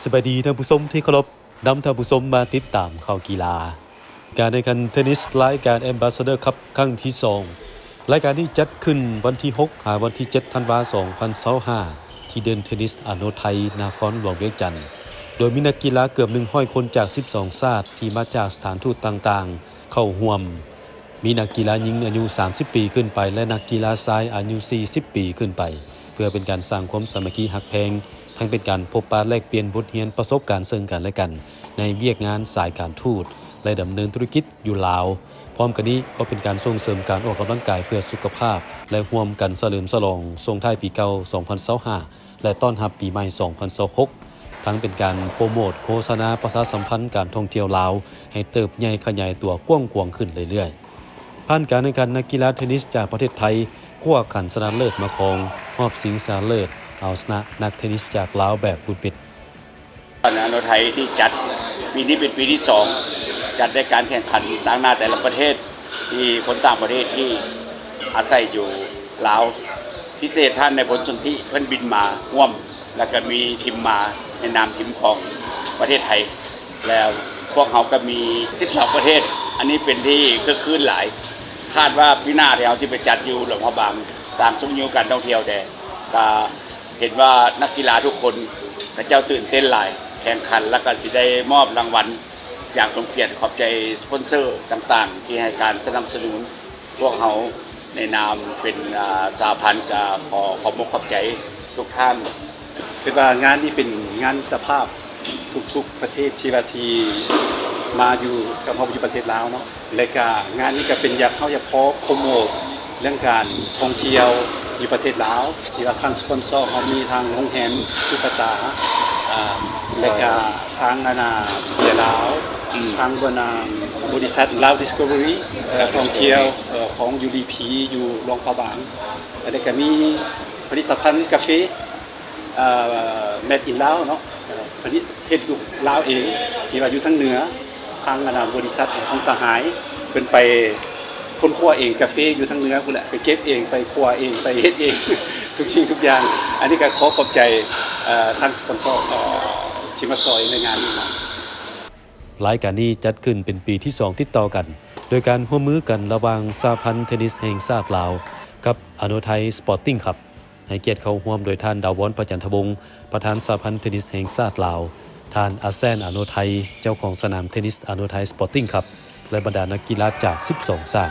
ສະບາຍດີທ່ານຜູ້ຊົມທີ່ເຄົາລົບ, ນຳທ່ານຜູ້ຊົມມາຕິດຕາມຂ່າວກິລາ. ການແຂ່ງຂັນເທນນິສລາຍການ Ambassador Cup ຄັ້ງທີສອງ ລາຍການນີ້ຈັດຂຶ້ນວັນທີຫົກ ຫາວັນທີເຈັດ ທັນວາ ສອງພັນຊາວຫ້າ ທີ່ເດັ່ນເທນນິສອະໂນໄທ ນະຄອນຫຼວງວຽງຈັນ, ໂດຍມີນັກກິລາເກືອບໜຶ່ງຮ້ອຍຄົນຈາກສິບສອງຊາດ ທີ່ມາຈາກສະຖານທູດຕ່າງໆ ເຂົ້າຮ່ວມ. ມີນັກກິລາຍິງອາຍຸສາມສິບປີຂຶ້ນໄປ ແລະ ນັກກິລາຊາຍອາຍຸສີ່ສິບປີຂຶ້ນໄປ ເພື່ອເປັນການສ້າງຄວາມສາມັກຄີຮັກແພງ, ທັງເປັນການພົບປະແລກປ່ຽນບົດຮຽນປະສົບການເຊິ່ງກັນແລະກັນ ໃນວຽກງານສາຍການທູດ ແລະ ດຳເນີນທຸລະກິດຢູ່ລາວ. ພ້ອມກັນນີ້ກໍເປັນການສົ່ງເສີມການອອກກຳລັງກາຍເພື່ອສຸຂະພາບ ແລະ ຮ່ວມກັນສະເຫຼີມສະຫຼອງສົ່ງທ້າຍປີເກົ່າສອງພັນຊາວຫ້າ ແລະ ຕ້ອນຮັບປີໃໝ່ສອງພັນຊາວຫົກ, ທັງເປັນການໂປຣໂມດໂຄສະນາປະຊາສຳພັນການທ່ອງທ່ຽວລາວ ໃຫ້ເຕີບໃຫຍ່ຂະຫຍາຍຕົວກວ້າງຂວາງຂຶ້ນເລື້ອຍໆ. ຜ່ານການແຂ່ງຂັນ, ນັກກິລາເທນນິສຈາກປະເທດໄທ ຄວ້າຂັນຊະນະເລີດມາຄອງ, ຮອບຊິງຊະນະເລີດ ເອົາຊະນະນັກເທນນິສຈາກລາວແບບຫວຸດຫວິດ. ອະໂນໄທທີ່ຈັດປີນີ້ເປັນປີທີສອງ ຈັດໃນການແຂ່ງຂັນຕາງໜ້າແຕ່ລະປະເທດ ທີ່ຄົນຕ່າງປະເທດທີ່ອາໄສຢູ່ລາວ ພິເສດທ່ານນາຍພົນສົນທິເພິ່ນບິນມາຮ່ວມ ແລ້ວກໍມີທີມມາໃນນາມທີມຂອງປະເທດໄທ ແລ້ວພວກເຮົາກໍມີສິບສອງປະເທດ. ອັນນີ້ເປັນທີ່ຄຶກຄື້ນຫຼາຍ. ຄາດວ່າປີໜ້າທີ່ເຮົາຊິໄປຈັດຢູ່ຫຼວງພະບາງ ຕ່າງຊຸກຍູ້ການທ່ອງທ່ຽວແດ່ ກໍເຫັນວ່ານັກກິລາທຸກຄົນ ເຂົາເຈົ້າຕື່ນເຕັ້ນຫຼາຍ, ແຂ່ງຂັນ ແລ້ວກໍຊິໄດ້ມອບລາງວັນຢ່າງສົມກຽດ. ຂອບໃຈສະປອນເຊີຕ່າງໆ ທີ່ໃຫ້ການສະໜັບສະໜູນ ພວກເຮົາໃນນາມເປັນ ອາ ສະຫະພັນ ກໍຂໍຂອບອົກຂອບໃຈທຸກທ່ານ. ຄິດວ່າງານນີ້ເປັນງານມິດຕະພາບ ທຸກໆປະເທດທີ່ວ່າທີ່ມາຢູ່ກັບເຮົາຢູ່ປະເທດລາວເນາະ ແລະກະງານນີ້ກະເປັນຢາກ ເຮົາຢາກຂໍໂປຣໂມດເລື່ອງການທ່ອງທ່ຽວຢູ່ປະເທດລາວ ທີ່ວ່າທາງສະປອນເຊີເຮົາມີທາງໂຮງແຮມສຸປາຕາ ອາ ແລະກະທາງອັນນ່າເບຍລາວ ອືມ ທາງບໍລິສັດລາວດິສຄັບເວີຣີ ເອີ ທ່ອງທ່ຽວ ເອີ ຂອງຢູດີພີຢູ່ຫຼວງພະບາງ ແລະກະມີຜະລິດຕະພັນກາເຟ ເອີ Made in Lao ເນາະ ເອີ ຜະລິດເຮັດຢູ່ລາວເອງ ທີ່ວ່າຢູ່ທາງເໜືອ ທາງອັນນ່າບໍລິສັດຂອງສະຫາຍ ເພິ່ນໄປຄົ້ນຄວ້າເອງ ກາເຟຢູ່ທາງເໜືອພຸ້ນແຫຼະ ໄປເກັບເອງ ໄປຂົ້ວເອງ ໄປເຮັດເອງ ທຸກສິ່ງທຸກຢ່າງ. ອັນນີ້ກໍຂໍຂອບໃຈ ເອີ ທາງສະປອນເຊີ ເອີ ທີ່ມາຊ່ອຍໃນງານນີ້ເນາະ. ລາຍການນີ້ຈັດຂຶ້ນເປັນປີທີສອງຕິດຕໍ່ກັນ ໂດຍການຮ່ວມມືກັນລະຫວ່າງສະຫະພັນເທນນິສແຫ່ງຊາດລາວ ກັບອະໂນໄທສະປອດຕິງຄັບ ໃຫ້ກຽດເຂົ້າຮ່ວມໂດຍທ່ານ ດາວອນ ປະຈັນທະວົງ ປະທານສະຫະພັນເທນນິສແຫ່ງຊາດລາວ, ທ່ານ ອາແຊນ ອາໂນໄທ ເຈົ້າຂອງສະໜາມເທນນິສອາໂນໄທສະປອດຕິງຄັບ ແລະ ບັນດານັກກິລາຈາກສິບສອງຊາດ.